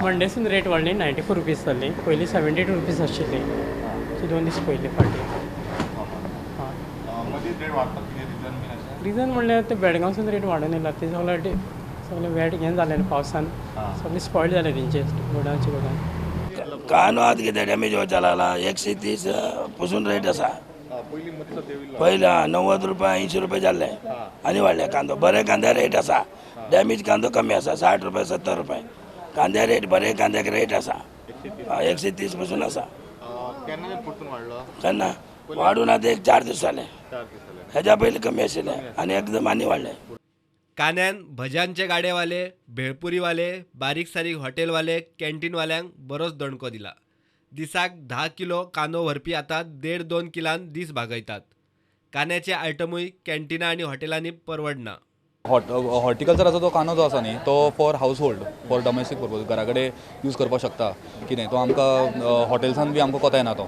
मंडेसून rate वाडली 94 rupees जाली. पयलीं 72 रुपीज आशिल्ली. सो 2 दीस पयलीं फाटीं. रिजन म्हणल्यार ते बेळगांवसून रेट वाडून येयला. ते सगळे सगळे वेट हें जालें न्हू पावसान, सगळें स्पॉयल जालें तेंचे गोडावनचे गोडावन. कांदो आतां कितें डॅमेज वचपाक लागला. 130 पसून रेट आसा. पयलीं 90 रुपया 80 रुपया जाल्ले आनी वाडले कांदो. बरे कांद्या रेट आसा, डॅमेज कांदो कमी आसा. 60 रुपया 70 रुपया कांद्या रेट. बरे कांद्याक रेट आसा 130 पसून आसा. केन्ना वाडून आतां एक 4 दीस जाले. हेज्या पयलीं कमी आशिल्ले आनी एकदम आनी वाडले. कांद्यान भज्यांचे गाडेवाले, भेळपुरीवाले, बारीक सारीक हॉटेलवाले, कॅन्टीनवाल्यांक बरोच दणको दिला. दिसाक 10 किलो कांदो व्हरपी आतां 1.5-2 किलान दीस भागयतात. कांद्याचे आयटमूय कॅन्टिना आनी हॉटेलांनी परवडना. हॉर्टिकल्चराचो जो कांदो जो आसा न्ही तो for household, for domestic purpose, घरा कडेन यूज करपाक शकता कितें. तो आमकां हॉटेल्सान बी आमकां कोता येना तो,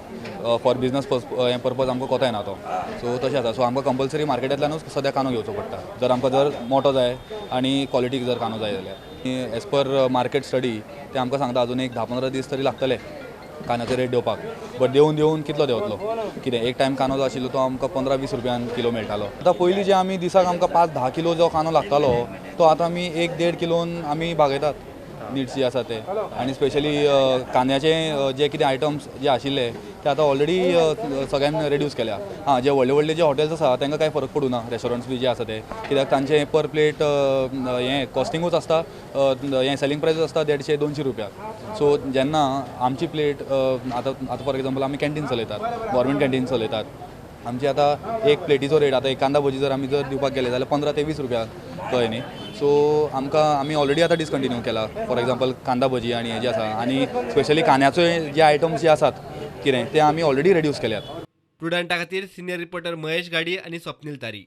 फॉर बिजनस हें पर्पज आमकां कोता येना तो. सो तशें आसा. सो आमकां कंपल्सरी मार्केटांतल्यानूच सद्या कांदो घेवचो पडटा जर आमकां जर मोटो जाय आनी क्वॉलिटीक जर कांदो जाय जाल्यार. एज पर मार्केट स्टडी ते आमकां सांगता अजून एक 10-15 दीस तरी लागतले कांद्याचो रेट देंवपाक. बट देंवून देंवून कितलो देंवतलो कितें. एक टायम कांदो जो आशिल्लो तो आमकां 15-20 रुपयान किलो मेळटालो. आतां पयलीं जे आमी दिसाक आमकां 5-10 किलो जो कांदो लागतालो तो आतां आमी 1-1.5 किलोन आमी भागयतात निड्स जे आसा ते. आनी स्पेशली कांद्याचे जे कितें आयटम्स जे आशिल्ले ते आतां ऑलरेडी सगळ्यान रेड्यूस केल्या. हां, जे व्हडले व्हडले जे हॉटेल्स आसा तांकां कांय फरक पडूं ना, रेस्टॉरंट्स बी जे आसा ते, कित्याक तांचे पर प्लेट हें कॉस्टिंगूच आसता, हें सेलिंग प्रायसूच आसता 150-200 रुपया. सो जेन्ना आमची प्लेट आतां आतां फॉर एग्जाम्पल आमी कॅन्टीन चलयतात, गव्हर्मेंट कॅन्टीन चलयतात, आमची आतां एक प्लेटीचो रेट आतां एक कांदा भजी जर आमी जर दिवपाक गेले जाल्यार 15 ते 20 रुपया, कळ्ळें न्ही. सो आमकां आमी ऑलरेडी आतां डिसकंटिन्यू केला फॉर एग्जाम्पल कांदा भजी आनी हे जे आसा, आनी स्पेशली कांद्याचो जे आयटम्स जे आसात कितें ते आमी ऑलरेडी रेड्यूस केल्यात. प्रुडंटा खातीर सिनियर रिपोर्टर महेश गाडी आनी स्वप्नील तारी.